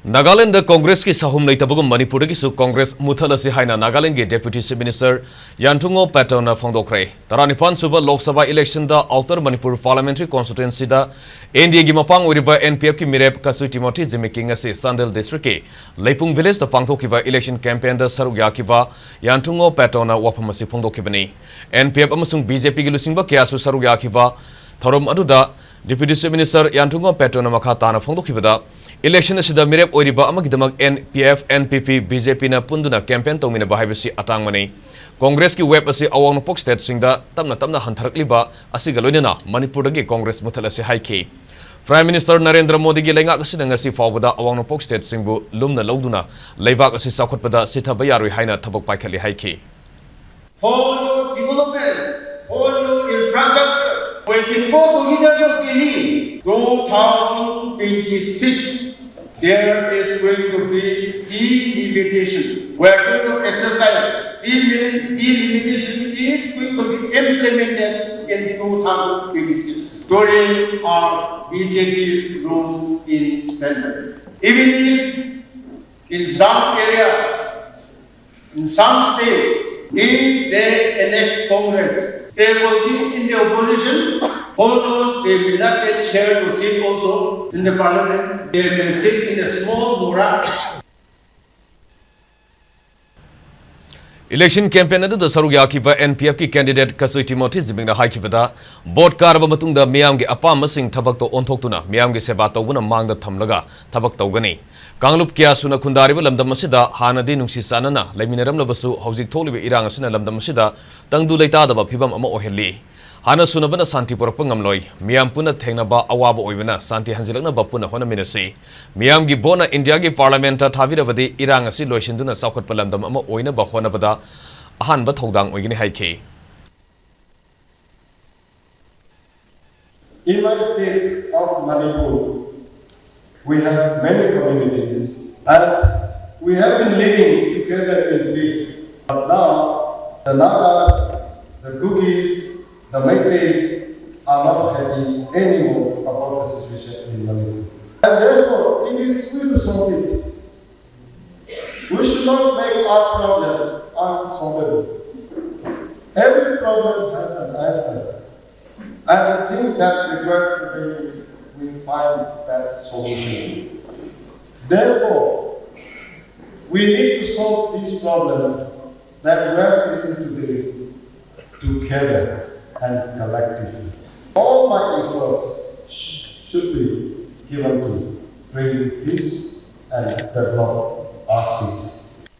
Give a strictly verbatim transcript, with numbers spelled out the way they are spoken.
ꯅꯥꯒꯥꯂꯦꯟꯗ ꯀꯣꯡꯒ꯭ꯔꯦꯁꯀꯤ ꯁꯥꯍꯨꯝ ꯂꯩꯇꯕꯒꯨꯝ ꯃꯅꯤꯄꯨꯔꯗꯒꯤꯁꯨ ꯀꯣꯡꯒ꯭ꯔꯦꯁ ꯃꯨꯊꯠꯂꯁꯤ ꯍꯥꯏꯅ ꯅꯥꯒꯥꯂꯦꯟꯒꯤ Deputy Chief Minister ꯌꯥꯟꯊꯨꯉꯣ ꯄꯦꯇꯣꯅ ꯐꯣꯡꯗꯣꯛꯈ꯭ꯔꯦ꯫ ꯇꯔꯥꯅꯤꯄꯥꯟ ꯁꯨꯕ Lok Sabha election the Outer Manipur Parliamentary Constituency the N D A ꯒꯤ ꯃꯄꯥꯡ ꯑꯣꯏꯔꯤꯕ N P F ꯀꯤ ꯃꯤꯔꯦꯞ ꯀꯁꯨꯏ ꯇꯤꯃꯣꯊꯤ ꯖꯤꯃꯤꯀꯤꯡ ꯉꯁꯤ ꯆꯥꯟꯗꯦꯜ district ꯀꯤ ꯂꯩꯄꯨꯡ village ꯇ ꯄꯥꯡꯊꯣꯛꯈꯤꯕ election campaign ꯗ ꯁꯔꯨꯛ ꯌꯥꯈꯤꯕ ꯌꯥꯟꯊꯨꯉꯣ ꯄꯦꯇꯣꯅ ꯋꯥꯐꯝ ꯑꯁꯤ ꯐꯣꯡꯗꯣꯛꯈꯤꯕꯅꯤ꯫ N P F ꯑꯃꯁꯨꯡ B J P ꯒꯤ ꯂꯨꯆꯤꯡꯕ ꯀꯌꯥꯁꯨ ꯁꯔꯨꯛ ꯌꯥꯈꯤꯕ ꯊꯧꯔꯝ ꯑꯗꯨꯗ Deputy Chief Minister ꯌꯥꯟꯊꯨꯉꯣ ꯄꯦꯇꯣꯅ ꯃꯈꯥ ꯇꯥꯅ ꯐꯣꯡꯗꯣꯛꯈꯤꯕꯗ, election ꯑꯁꯤꯗ ꯃꯤꯔꯦꯞ ꯑꯣꯏꯔꯤꯕ ꯑꯃꯒꯤꯗꯃꯛ N P F, N P P, B J P ꯅ ꯄꯨꯟꯗꯨꯅ campaign ꯇꯧꯃꯤꯟꯅꯕ ꯍꯥꯏꯕꯁꯤ ꯑꯇꯥꯡꯕꯅꯤ꯫ ꯀꯣꯡꯒ꯭ꯔꯦꯁꯀꯤ wave ꯑꯁꯤ ꯑꯋꯥꯡ ꯅꯣꯡꯄꯣꯛ state ꯁꯤꯡꯗ ꯇꯞꯅ ꯇꯞꯅ ꯍꯟꯊꯔꯛꯂꯤꯕ ꯑꯁꯤꯒ ꯂꯣꯏꯅꯅ ꯃꯅꯤꯄꯨꯔꯗꯒꯤ ꯀꯣꯡꯒ꯭ꯔꯦꯁ ꯃꯨꯊꯠꯂꯁꯤ ꯍꯥꯏꯈꯤ꯫ Prime Minister ꯅꯔꯦꯟꯗ꯭ꯔ ꯃꯣꯗꯤꯒꯤ ꯂꯩꯉꯥꯛ ꯑꯁꯤꯅ ꯉꯁꯤ ꯐꯥꯎꯕꯗ ꯑꯋꯥꯡ ꯅꯣꯡꯄꯣꯛ state ꯁꯤꯡꯕꯨ ꯂꯨꯝꯅ ꯂꯧꯗꯨꯅ ꯂꯩꯕꯥꯛ ꯑꯁꯤ ꯆꯥꯎꯈꯠꯄꯗ ꯁꯤꯊꯕ ꯌꯥꯔꯣꯏ ꯍꯥꯏꯅ ꯊꯕꯛ ꯄꯥꯏꯈꯠꯂꯤ ꯍꯥꯏꯈꯤ꯫ For your development, for your infrastructure, we can go together to Delhi. Two thousand twenty-six, there is going to be delimitation. We are going to exercise. Delimit-, delimitation is going to be implemented in two thousand twenty-six during our B J P rule in center. Even if in some areas, in some states, if they elect Congress, they will be in the opposition. Who knows, they will not get chair to sit also in the parliament. They may sit in a small mura. Election campaign ꯑꯗꯨꯗ ꯁꯔꯨꯛ ꯌꯥꯈꯤꯕ N P F ꯀꯤ candidate ꯀꯁꯨꯏ ꯇꯤꯃꯣꯊꯤ ꯖꯤꯃꯤꯡꯅ ꯍꯥꯏꯈꯤꯕꯗ, vote ꯀꯥꯔꯕ ꯃꯇꯨꯡꯗ ꯃꯤꯌꯥꯝꯒꯤ ꯑꯄꯥꯝꯕꯁꯤꯡ ꯊꯕꯛꯇ ꯑꯣꯟꯊꯣꯛꯇꯨꯅ ꯃꯤꯌꯥꯝꯒꯤ ꯁꯦꯕꯥ ꯇꯧꯕꯅ ꯃꯥꯡꯗ ꯊꯝꯂꯒ ꯊꯕꯛ ꯇꯧꯒꯅꯤ꯫ ꯀꯥꯡꯂꯨꯞ ꯀꯌꯥ ꯁꯨꯅ ꯈꯨꯟꯗꯥꯔꯤꯕ ꯂꯝꯗꯝ ꯑꯁꯤꯗ ꯍꯥꯟꯅꯗꯤ ꯅꯨꯡꯁꯤ ꯆꯥꯟꯅꯅ ꯂꯩꯃꯤꯟꯅꯔꯝꯂꯕꯁꯨ, ꯍꯧꯖꯤꯛ ꯊꯣꯛꯂꯤꯕ ꯏꯔꯥꯡ ꯑꯁꯤꯅ ꯂꯝꯗꯝ ꯑꯁꯤꯗ ꯇꯪꯗꯨ ꯂꯩꯇꯥꯗꯕ ꯐꯤꯕꯝ ꯑꯃ ꯑꯣꯏꯍꯜꯂꯤ꯫ ꯍꯥꯟꯅ ꯁꯨꯅꯕꯅ ꯁꯥꯟꯇꯤ ꯄꯨꯔꯛꯄ ꯉꯝꯂꯣꯏ꯫ ꯃꯤꯌꯥꯝ ꯄꯨꯟꯅ ꯊꯦꯡꯅꯕ ꯑꯋꯥꯕ ꯑꯣꯏꯕꯅ ꯁꯥꯟꯇꯤ ꯍꯟꯖꯤꯜꯂꯛꯅꯕ ꯄꯨꯟꯅ ꯍꯣꯠꯅꯃꯤꯟꯅꯁꯤ꯫ ꯃꯤꯌꯥꯝꯒꯤ vote ꯅ ꯏꯟꯗꯤꯌꯥꯒꯤ parliament ꯊꯥꯕꯤꯔꯕꯗꯤ ꯏꯔꯥꯡ ꯑꯁꯤ ꯂꯣꯏꯁꯤꯟꯗꯨꯅ ꯆꯥꯎꯈꯠꯄ ꯂꯝꯗꯝ ꯑꯃ ꯑꯣꯏꯅꯕ ꯍꯣꯠꯅꯕꯗ ꯑꯍꯥꯟꯕ ꯊꯧꯗꯥꯡ ꯑꯣꯏꯒꯅꯤ ꯍꯥꯏꯈꯤ꯫ In my state of Manipur, we have many communities and we have been living together in peace. But now, the Nagas, the Kukis, the Meiteis are not happy anymore about the situation in Manipur. And therefore, it is with We should not make our problem unsolvable. Every problem has an answer. And I think that the great thing is we find that solution. Therefore, we need to solve this problem that we are facing today together and collectively. All my efforts sh- should be given to bring peace and develop our state.